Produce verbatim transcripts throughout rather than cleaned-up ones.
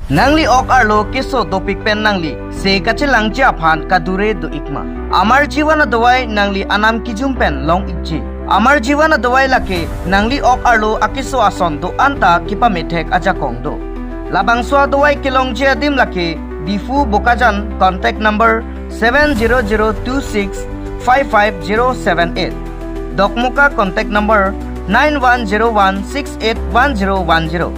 Nangli ok arlo keso dopik pen nangli se kachelangji aphan kadure do-ikma? Amar Jivan adawai nangli anam kijum pen long-ikji. Amar Jivan adawai lake nangli ok arlo akeso ason do-an ta kepamethek ajakong do. Labangso adawai kelongji adim lake Diphu Bokajan, contact number seven zero zero two six five five zero seven eight. Dokmoka contact number nine one zero one six eight one zero one zero.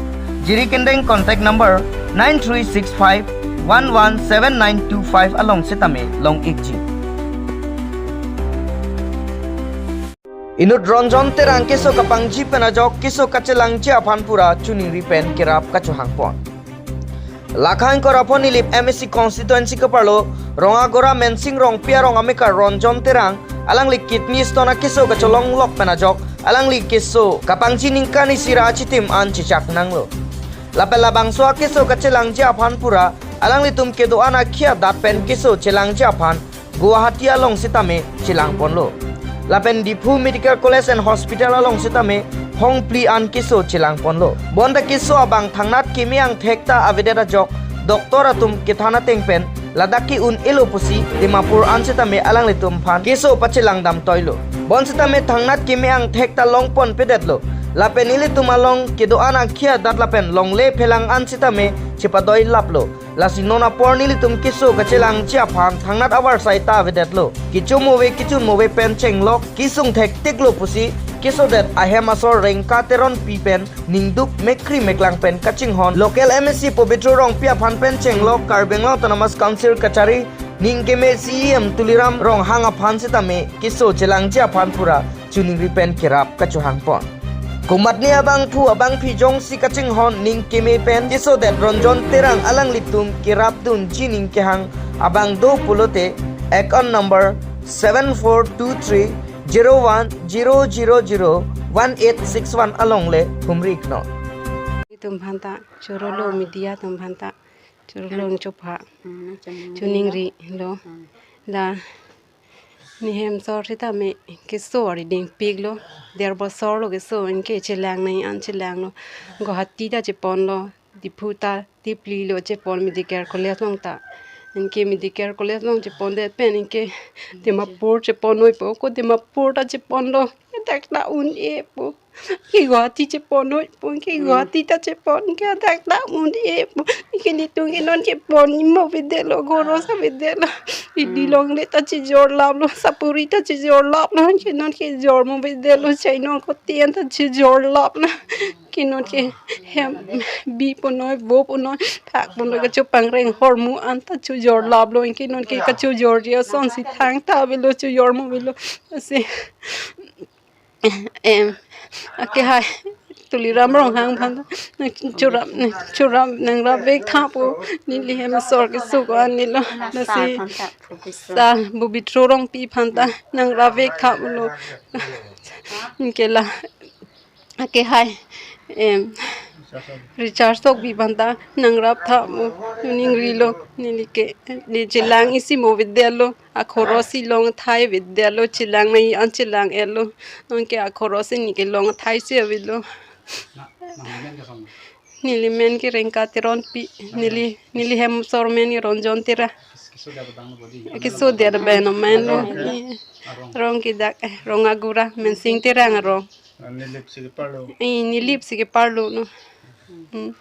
Jirikindeng contact number nine three six five one one seven nine two five along setame long-ikji. Inut Ronjon Terang keso kapangji pen ajok keso kachelangji aphan pura chuningri pen kerap kachohangpon. Lakhang koraphon Nilip M A C constituency keparlo Rongagora Mensing Rongpi arong amekar Ronjon Terang alangli kidney stone akeso kacholonglok pen ajok alangli keso kapangji ningkan isi ra achitim an chechak nanglo. Lapen labangso akeso kachelangji aphan pura alanglitum kedo-an akhei adat pen keso chelangji aphan Guwahati along setame chelangponlo. Lapen Diphu Medical College and Hospital along setame hongpli an keso chelangponlo. Bonta keso abang thangnat keme angthek ta avedet ajok doctor atum kethan ateng pen ladak ke-un-elo pusi Dimapur an setame alanglitum aphan keso pachelang damtoilo. Bon setame thangnat keme angthek ta longponpedetlo. Lapen ilitum along kedo-an akhei adat lapen longle phelang an setame chepadoilaplo. Lasi non apor nelitum keso kachelangji aphan thangnat avarsai ta avedetlo. Kecho move kechun move pen chenglok kesung thektiklo pusi kesodet ahem asor Rengka Teronpi pen ningduk mekri meklang pen kachinghon local M A C Pobitro Rongpi aphan pen chenglok Karbi Anglong Autonomous Council kachari ningkeme C E M Tuliram Ronghang aphan setame keso chelangji aphan pura chuningri pen kerap kachohangpon. Komatne abangphu abangphi jongsi kachinghon ningkeme pen kesodet Ronjon Terang alanglitum kerapdunji ning kehang abang do pulote account number seven four two three zero one zero zero zero one eight six one along le humri iknon. Itum aphanta chorolo media atum aphanta chorolo chopha chuningri lo. La nehem asor setame keso ari dingpiklo. Der bosor lo keso anke chelang nangji an chelanglo. Guwahati ta cheponlo, Diphu ta Dipli lo chepon Medical College along ta. Anke Medical College along chepondet pen anke Dimapur chepon-oipo, ko Dimapur ta cheponlo. Dak ta un-epo. Ke Guwahati chepon-oipo, ke Guwahati ta chepon, ke dak ta un-epo. Ke nelitum ke non chepon imo avedetlo, khorosa avedetlo. Idi longle ta chejorlaplo, sapuri ta chejorlaplo. Ke non kejormo avedetlo, chai non kotian ta chejorlaplo. Ke non ke hem bi ponoi, vo ponoi, phak ponoi, kachopangreng ahormu an ta chejorlaplo. Ke non ke kachojorji asonsi thangta avelo, chojormo avelo. Lasi em, ake hai Tuliram Ronghang aphan ta, nang chorap, nang chorap, nangrap vek tha pu, neli hem asor keso ko-an nelo, lasi sa Pobitro Rongpi aphan ta nangrap vek tha pulo. Anke la ake hai em, Richard Sokbi aphan ta nangrap tha pu, chuningrilo, neli ke, ne chelang isi mo avedetlo, akhorosi long thai avedetlo, chelang nangji an chelang-etlo, non ke akhorosi neli ke long thai si avelo. Neli men ke Rengka Teronpi, neli, neli hem asor men ke Ronjon Terang. Kesodet abang amen lo. Arong ke dak, eh, Rongagora, Mensing Terang arong. Ah, Nilip si keparlo. Eh, Nilip si keparlo no. Hmm.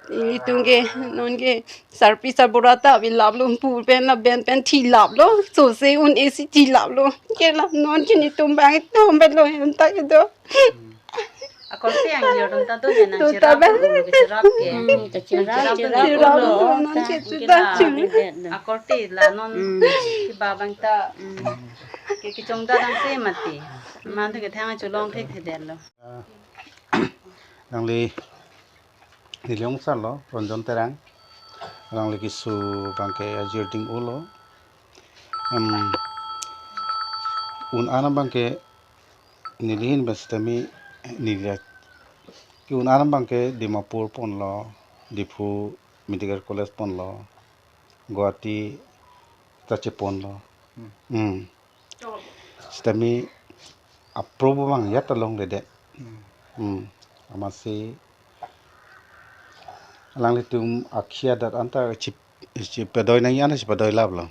Itum ke, non ke, sarpi sarbura ta avilaplo, pu pen laben pen thilaplo, sose un-e si thilaplo. Ke la, non ke nelitum abang itum pen lo, hem ta kedo. Akorte angjir atum ta do ya nang. Tu cherap ta ba. Ulu ke cherap ke. Hmm, ta cherap, cherap cherap ulu. Ulu, non ke ta tu ke ta la chuli. Akorte la non. Hmm. Kiba abang ta, hmm, ke kechongda nang se mati. Mati ke thang cholong thekthedetlo. Nangli neli ongsarlo Ronjon Terang. Nangli keso abang ke ajir ding-olo. Em, un-an abang ke neli hin bas tami neli ke un-an abang ke Dimapur ponlo, Diphu Medical College ponlo, Guwahati ta cheponlo. Hmm. Hmm. Sitame apro abang ya ta longledet. Hmm. Hmm. Amatsi Alanglitum akhei adat anta chip, chipedoi nangji anta chipadoi laplo.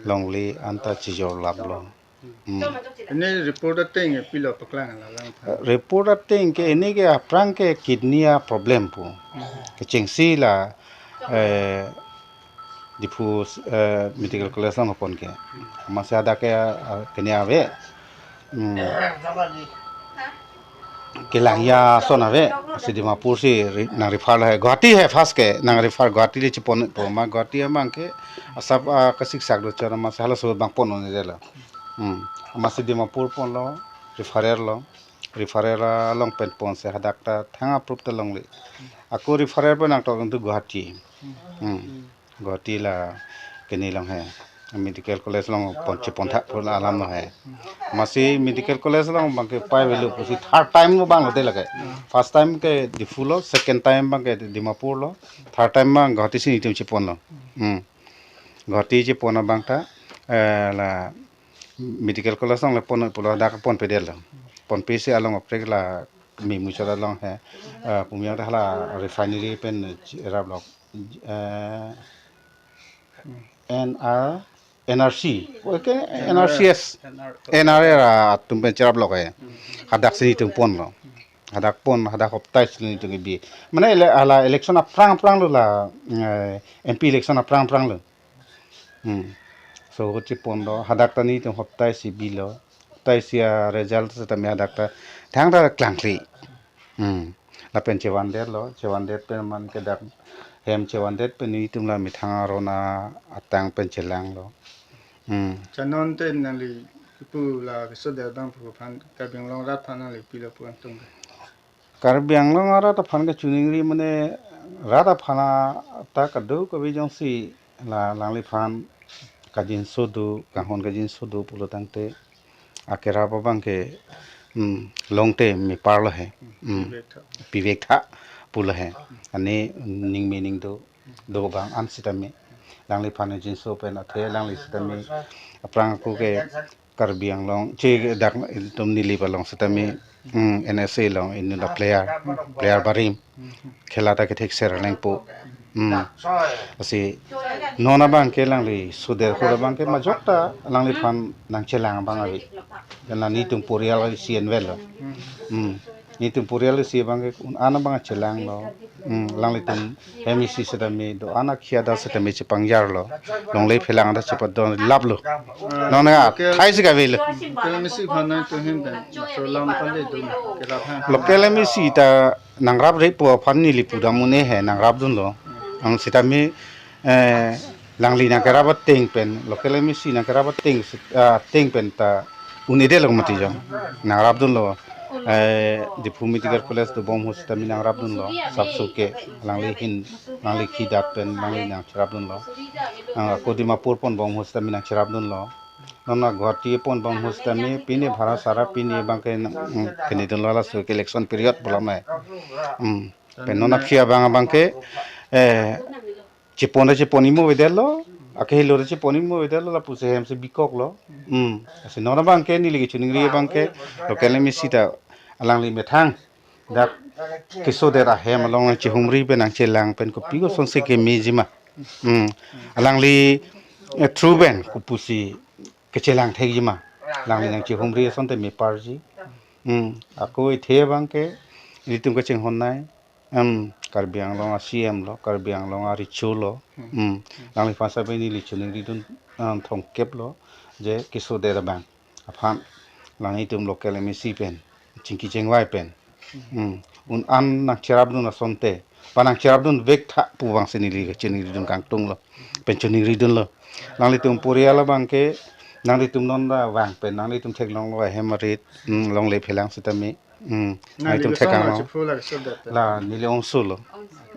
Longle anta chijor laplo. Hmm. Pini report ateng pilo paklang la lang. Report ateng ke pini ke aphrang ke kidney a problem pu. Kechengsi la, eh, Diphu, eh, Medical College along pon ke. Amatsi hadak ke, eh, kene ave. Hmm. Kelang ason ave. Si Dimapur si ri-, nang refer lo he. Guwahati he first ke nang refer Guwahati le chipon po ma Guwahati abang ke asap, ah, kasiksak do chora amatsi halaso abang pon un-edetlo. Hmm. Amatsi Dimapur ponlo, referral lo. Referral along pen ponsi hadak ta thang approve ta longle. Ako referral pen nangtok into Guwahati. Hmm. Guwahati la kene along he. Medical College along pon chipon thak pu alam lo he. Amatsi Medical College along abang ke pai avelo pusi third time lo abang lote lake. First time ke Diphu lo, second time abang ke Dimapur lo, third time abang Guwahati si nelitum chiponlo. Hmm. Guwahati chipon abang ta, eh, la Medical College along le pon pulo hadak ponpedetlo. Ponpesi along kaprek la Memuchot along he, eh, pumiyang ta hala refinery pen cherap lo. Eh, N R, N R C. Oke, N R C S. N R A atum pen cherap lo ke. Hadak si nelitum ponlo. Hadak pon, hadak hoptai si nelitum kebi. Mane ele-, hala election aphrang aphrang lo la, eh, M P election aphrang aphrang lo. Hmm. So, chipon lo, hadak ta nelitum hoptai si bilo. Hoptai si a result seta me hadak ta thang ta klangkle. Hmm. Lapen chevandetlo, chevandet pen man ke dak hem chevandet pen nelitum la methang aron atang pen chelanglo. Hmm. Chanon te nangli kipu la kesodet abang pu aphan Karbi Anglong arat aphan nangli pilo pu angtung ke. Karbi Anglong arat aphan kachiningri mane rat aphan ta kadokave jongsi la alangliphan kajinso do, kanghon kajinso do pulo tangte akerap abang ke, hmm, longte mepar lo he. Hmm. Pivek tha. Pivek tha pulo he. Ani ning mening do, do abang an sitame. Alangliphan jinso pen athe alangli sitame aphrang ako ke Karbi Anglong, che dak itum Nilip along sitame, hmm, N S A along inut a player, player barim. Khela ta kethekser lengpo. Hmm. Lasi non abang ke alangli sodet ahut abang ke majok ta alangliphan nangchelang abang ave. Karena nelitum porial isi envel lo. Hmm. Nelitum porial isi abang ke un-an abang chelanglo. Hmm, alanglitum hem isi sitame do-an akhei adat sitame chepangjarlo. Longle phelang ta chepadon laplo. Non akhai si kavelo. Local M A C aphan nangtum ahin pen laso alam aphan le dun kerap aphan. Local M A C ta nangrap re pu aphan neli pudam un-e he, nangrapdunlo. Ang sitame, eh, alangli nangkerap ateng pen, local M A C nangkerap ateng sit-, ah, ateng pen ta un-edetlo mati jo. Nangrapdunlo. Eh, Diphu Medical College dobom ahut sitame nangrapdunlo. Sapso ke alangli ahin, alangli akhei adat pen alangli nangcherapdunlo. Ang ako Dimapur ponbom ahut sitame nangcherapdunlo. Non a Guwahati ponbom ahut sitame pine bhara sara pine abang ke nang, mm, kenedunlo laso ke election period pulo mai. Mm. Pen non akhei abang abang ke, eh, chepon ta chepon imo avedetlo, akehelo ta chepon imo avedetlo, lapusi hem si bikoklo. Hmm. Lasi non abang ke neli kachiningri abang ke local M A C ta alangli methang dak kesodet ahem along nangchehumri pen nangchelang pen kopi kosonsi kemejima. Hmm. Alangli, eh, through pen kopusi kechelang thekjima. Alangli nangchehumri asonte meparji. Hmm. Ako ithe abang ke ilitum kachinghon nai. Em, Karbi Anglong a C M lo, Karbi Anglong a recho lo. Hmm. Hmm. Alangliphan sitame neli chiningridun, em, thomkep lo, je kesodet abang aphan alanglitum local M A C pen, chingki chingvai pen. Hmm. Un-an nangcherapdun asonte, pa nangcherapdunvek tha pu abang si neli chiningridun kangtung lo, pen chiningridunlo. Alanglitum porial abang ke, nanglitum non ta vang pen, nanglitum theklonglo ahem arit, hmm, longle phelang sitame. Hmm. Nangli nangtum thekang lo. Chiphu la kesodet. La neli ongso lo.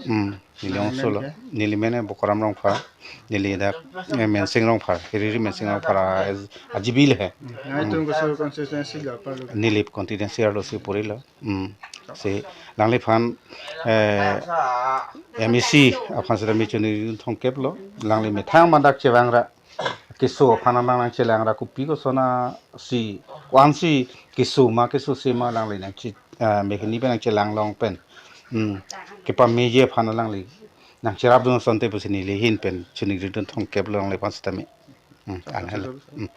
Hmm. Neli ongso lo. Nangli men ke? Neli men Bokaram Rongphar. Neli dak, eh, Mensing Rongphar. Hiriri Mensing Rongphar a, a G B le he. Hmm. Nangtum keso constituency la palo. Neli constituency arlo si pori lo. Hmm. Si alangliphan, eh, M A C aphan sitame chiningri thomkep lo. Alangli methang mandak chevangra. Keso aphan abang nangchelangra kopi kosonsi, ko-ansi keso ma kesose ma alangli nangche, ah, mehini pen nangchelang long pen. Hmm. Kepameji aphan alangli nangcherapdun asonte pusi neli ahin pen choningri dun thomkep lo alangli aphan sitame. Hmm. An helo. Hmm.